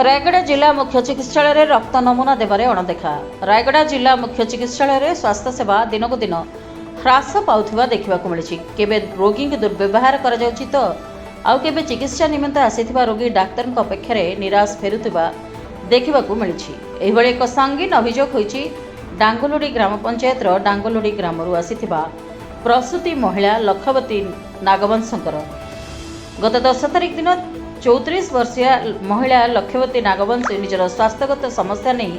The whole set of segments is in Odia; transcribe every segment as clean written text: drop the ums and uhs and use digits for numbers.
ରାୟଗଡ଼ା ଜିଲ୍ଲା ମୁଖ୍ୟ ଚିକିତ୍ସାଳୟରେ ରକ୍ତ ନମୁନା ଦେବାରେ ଅଣଦେଖା। ରାୟଗଡ଼ା ଜିଲ୍ଲା ମୁଖ୍ୟ ଚିକିତ୍ସାଳୟରେ ସ୍ୱାସ୍ଥ୍ୟସେବା ଦିନକୁ ଦିନ ହ୍ରାସ ପାଉଥିବା ଦେଖିବାକୁ ମିଳିଛି। କେବେ ରୋଗୀଙ୍କୁ ଦୁର୍ବ୍ୟବହାର କରାଯାଉଛି ତ ଆଉ କେବେ ଚିକିତ୍ସା ନିମନ୍ତେ ଆସିଥିବା ରୋଗୀ ଡାକ୍ତରଙ୍କ ଅପେକ୍ଷାରେ ନିରାଶ ଫେରୁଥିବା ଦେଖିବାକୁ ମିଳିଛି। ଏହିଭଳି ଏକ ସଙ୍ଗୀନ ଅଭିଯୋଗ ହୋଇଛି ଡାଙ୍ଗଲୋଡ଼ି ଗ୍ରାମ ପଞ୍ଚାୟତର ଡାଙ୍ଗଲୋଡ଼ି ଗ୍ରାମରୁ ଆସିଥିବା ପ୍ରସୂତି ମହିଳା ଲକ୍ଷବତୀ ନାଗବଂଶଙ୍କର। ଗତ 10 ତାରିଖ ଦିନ 34 ବର୍ଷୀୟା ମହିଳା ଲକ୍ଷବତୀ ନାଗବଂଶୀ ନିଜର ସ୍ୱାସ୍ଥ୍ୟଗତ ସମସ୍ୟା ନେଇ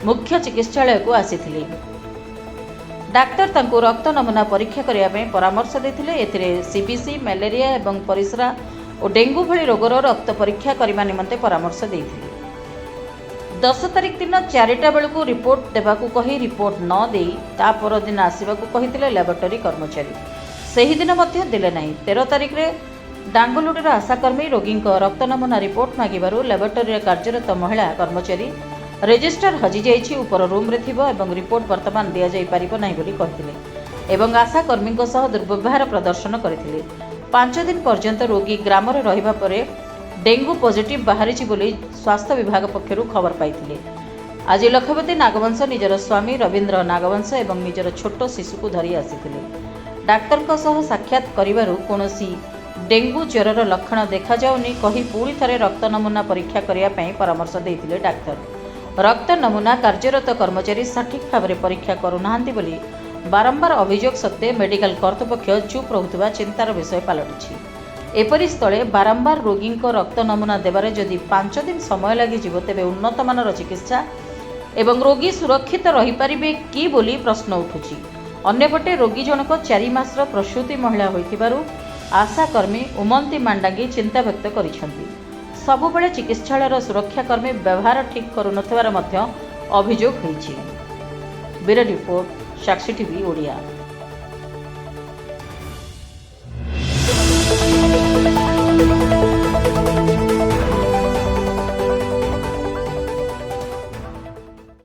ମୁଖ୍ୟ ଚିକିତ୍ସାଳୟକୁ ଆସିଥିଲେ। ଡାକ୍ତର ତାଙ୍କୁ ରକ୍ତ ନମୁନା ପରୀକ୍ଷା କରିବା ପାଇଁ ପରାମର୍ଶ ଦେଇଥିଲେ। ଏଥିରେ ସିବିସି, ମ୍ୟାଲେରିଆ ଏବଂ ପରିସ୍ରା ଓ ଡେଙ୍ଗୁ ଭଳି ରୋଗର ରକ୍ତ ପରୀକ୍ଷା କରିବା ନିମନ୍ତେ ପରାମର୍ଶ ଦେଇଥିଲେ। 10 ତାରିଖ ଦିନ 4ଟା ବେଳକୁ ରିପୋର୍ଟ ଦେବାକୁ କହି ରିପୋର୍ଟ ନ ଦେଇ ତା ପରଦିନ ଆସିବାକୁ କହିଥିଲେ ଲାବୋରେଟୋରୀ କର୍ମଚାରୀ। ସେହିଦିନ ମଧ୍ୟ ଦେଲେ ନାହିଁ। 13 ତାରିଖରେ ଡାଙ୍ଗଲୁଡ଼ିର ଆଶାକର୍ମୀ ରୋଗୀଙ୍କ ରକ୍ତ ନମୁନା ରିପୋର୍ଟ ମାଗିବାରୁ ଲାବୋରେଟୋରୀରେ କାର୍ଯ୍ୟରତ ମହିଳା କର୍ମଚାରୀ ରେଜିଷ୍ଟର ହଜିଯାଇଛି, ଉପର ରୁମ୍ରେ ଥିବ ଏବଂ ରିପୋର୍ଟ ବର୍ତ୍ତମାନ ଦିଆଯାଇପାରିବ ନାହିଁ ବୋଲି କହିଥିଲେ ଏବଂ ଆଶାକର୍ମୀଙ୍କ ସହ ଦୁର୍ବ୍ୟବହାର ପ୍ରଦର୍ଶନ କରିଥିଲେ। 5 ଦିନ ପର୍ଯ୍ୟନ୍ତ ରୋଗୀ ଗ୍ରାମରେ ରହିବା ପରେ ଡେଙ୍ଗୁ ପଜିଟିଭ୍ ବାହାରିଛି ବୋଲି ସ୍ୱାସ୍ଥ୍ୟ ବିଭାଗ ପକ୍ଷରୁ ଖବର ପାଇଥିଲେ। ଆଜି ଲକ୍ଷବତୀ ନାଗବଂଶ ନିଜର ସ୍ୱାମୀ ରବୀନ୍ଦ୍ର ନାଗବଂଶ ଏବଂ ନିଜର ଛୋଟ ଶିଶୁକୁ ଧରି ଆସିଥିଲେ। ଡାକ୍ତରଙ୍କ ସହ ସାକ୍ଷାତ କରିବାରୁ କୌଣସି ଡେଙ୍ଗୁ ଜ୍ୱରର ଲକ୍ଷଣ ଦେଖାଯାଉନି କହି ପୁଣି ଥରେ ରକ୍ତ ନମୁନା ପରୀକ୍ଷା କରିବା ପାଇଁ ପରାମର୍ଶ ଦେଇଥିଲେ ଡାକ୍ତର। ରକ୍ତ ନମୁନା କାର୍ଯ୍ୟରତ କର୍ମଚାରୀ ସଠିକ୍ ଭାବରେ ପରୀକ୍ଷା କରୁନାହାନ୍ତି ବୋଲି ବାରମ୍ବାର ଅଭିଯୋଗ ସତ୍ତ୍ୱେ ମେଡିକାଲ କର୍ତ୍ତୃପକ୍ଷ ଚୁପ୍ ରହୁଥିବା ଚିନ୍ତାର ବିଷୟ ପାଲଟିଛି। ଏପରି ସ୍ଥଳେ ବାରମ୍ବାର ରୋଗୀଙ୍କ ରକ୍ତ ନମୁନା ଦେବାରେ ଯଦି 5 ଦିନ ସମୟ ଲାଗିଯିବ, ତେବେ ଉନ୍ନତମାନର ଚିକିତ୍ସା ଏବଂ ରୋଗୀ ସୁରକ୍ଷିତ ରହିପାରିବେ କି ବୋଲି ପ୍ରଶ୍ନ ଉଠୁଛି। ଅନ୍ୟପଟେ ରୋଗୀ ଜଣକ 4 ମାସର ପ୍ରସୂତି ମହିଳା ହୋଇଥିବାରୁ ଆଶାକର୍ମୀ ଉମନ୍ତୀ ମାଣ୍ଡାଙ୍ଗୀ ଚିନ୍ତା ବ୍ୟକ୍ତ କରିଛନ୍ତି। ସବୁବେଳେ ଚିକିତ୍ସାଳୟର ସୁରକ୍ଷାକର୍ମୀ ବ୍ୟବହାର ଠିକ୍ କରୁନଥିବାର ମଧ୍ୟ ଅଭିଯୋଗ ହୋଇଛି। ବ୍ୟୁରୋ ରିପୋର୍ଟ, ସାକ୍ଷୀ ଟିଭି ଓଡ଼ିଆ।